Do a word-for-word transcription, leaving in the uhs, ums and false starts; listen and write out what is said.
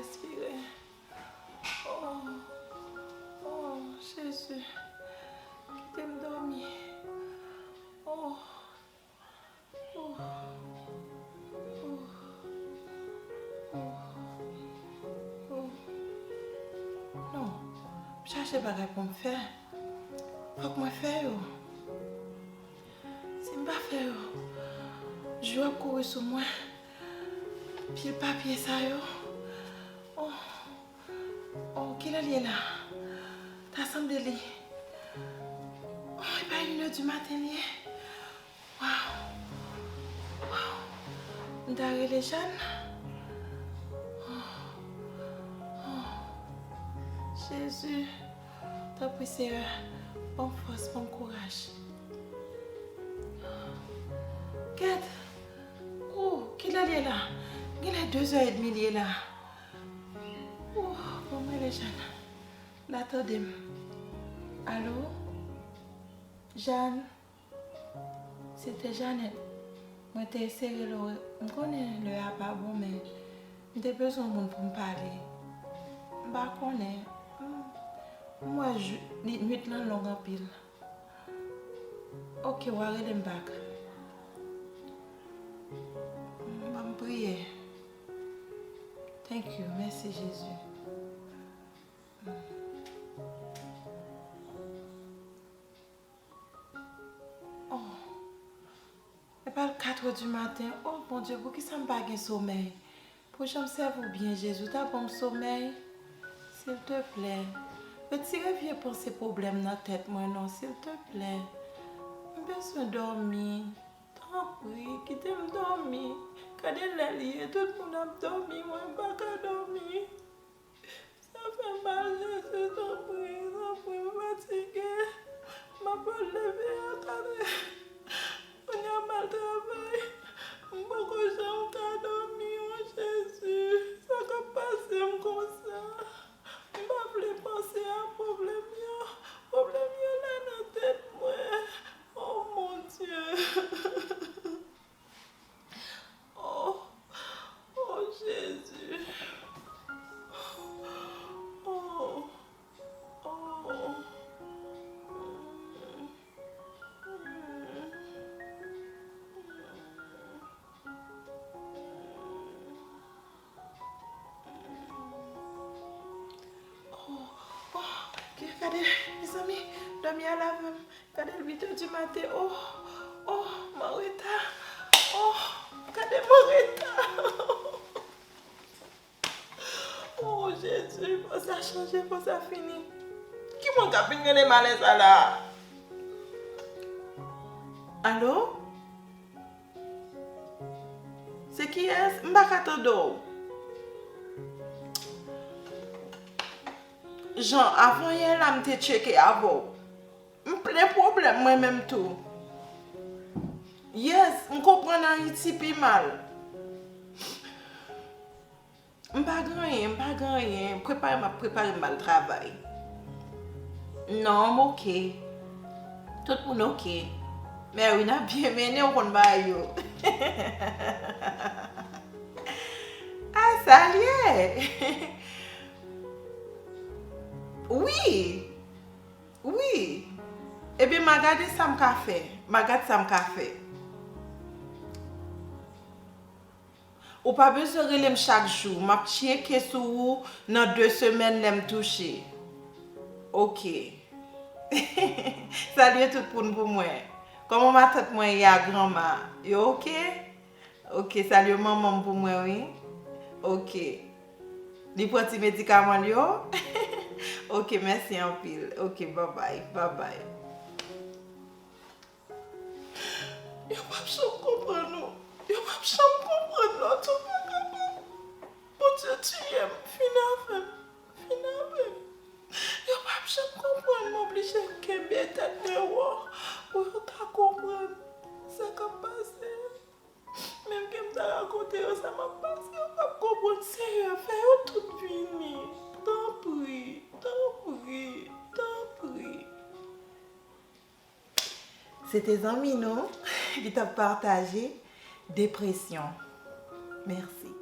Respire. Oh, oh, Jezi, kite m dòmi. Oh, oh, oh, oh, oh. Non, m chache bagay pou m fè. Fòk mwen fè yo. Si m pa fè yo, jou ap kouri sou mwen. Pil papye sa yo. Oh, oh, kilè l ye la? Ta sanble li. Oh, e pa inè di maten li ye? Waw. Waw. M ta rele Jàn. Oh, oh. Jezi. Tanpri, Seyè, ban m fòs, ban m kouraj. Kèt! Ou, kilè l ye la? Genlè de zè edmi l ye la. Ou, bon, mwen rele Jàn. L a tande m. Alo? Jàn? Se te Janèt. Mwen te eseye rele w. M konnen lè a pa bon, men m te bezwen yon moun pou m pale. M pa konnen. M, m wè jou, li, nwit lan long anpil. Oke, w a rele m bak. M, m priye. Thank you. Mèsi, Jezi. Oh. Epa l katrè di maten. Oh, Bondye, poukisa m pa gen somèy? Pou jan m sèvi w byen, Jezi, w ta ban m somèy? Silteplè, retire vye panse pwoblèm nan tèt mwen non, silteplè. M bezwen dòmi. Tanpri, kite m dòmi. Gade lè l ye, tout moun ap dòmi, mwen m pa ka dòmi. Sa fè m mal, Jezi, tanpri, tanpri, m fatige. M ap leve a kat è. Kounye a m al travay. M poko janm ka dòmi, o Jezi. Sa k ap pase m konsa? M pa vle panse a pwoblèm yo. Pwoblèm yo la nan tèt mwen. O Bondye. Oh, oh, Jezi. Oh, oh. Oh, oh, gade, mezanmi, dòmi a lave m. Gade l uit è di maten. Oh, oh, m an reta. Oh, gade m an reta. Oh, Jezi, fò sa chanje, fò sa fini. Ki moun k ap vin rele m alè sa la? Alo? Se kiyès? M pa ka tande w. Jan, avanyè la m te tcheke avè w. M plen pwoblèm mwen menm tou. Yes, m konprann Ayiti pi mal. M pa gen anyen, m pa gen anyen. Prepare m ap prepare m al travay. Non, m oke. Tout moun oke. Mèwi, n ap byen mennen, w konn bagay yo. A, sa l ye? Wi. Wi. Ebyen, m a gade sa m ka fè. M a gad sa m ka fè. Ou pa bezwen rele m chak jou. M ap tcheke sou ou nan de semèn lè m touche. Oke. Salye tout moun pou mwen. Kòman matant mwen ye a, granma? Yo oke? Oke, salye manman m pou mwen, wi. Oke. Li pran ti medikaman l yo? Oke, mèsi anpil. Oke, babay, babay. Yo p ap janm konprann ou. Yo p ap janm konprann lòt ou pa kapab. Bondye tiye m, fin avè m, fin avè m. Yo p ap janm konprann, m oblije kenbe tèt mwen wo pou yo ka konprann sa k ap pase. Menm ke m ta rakonte yo sa m ap pase, yo p ap konprann. Seyè, fè yo tout vini. Tanpri, tanpri, tanpri. Se te zanmi nou ki t ap pataje depresyon. Mèsi.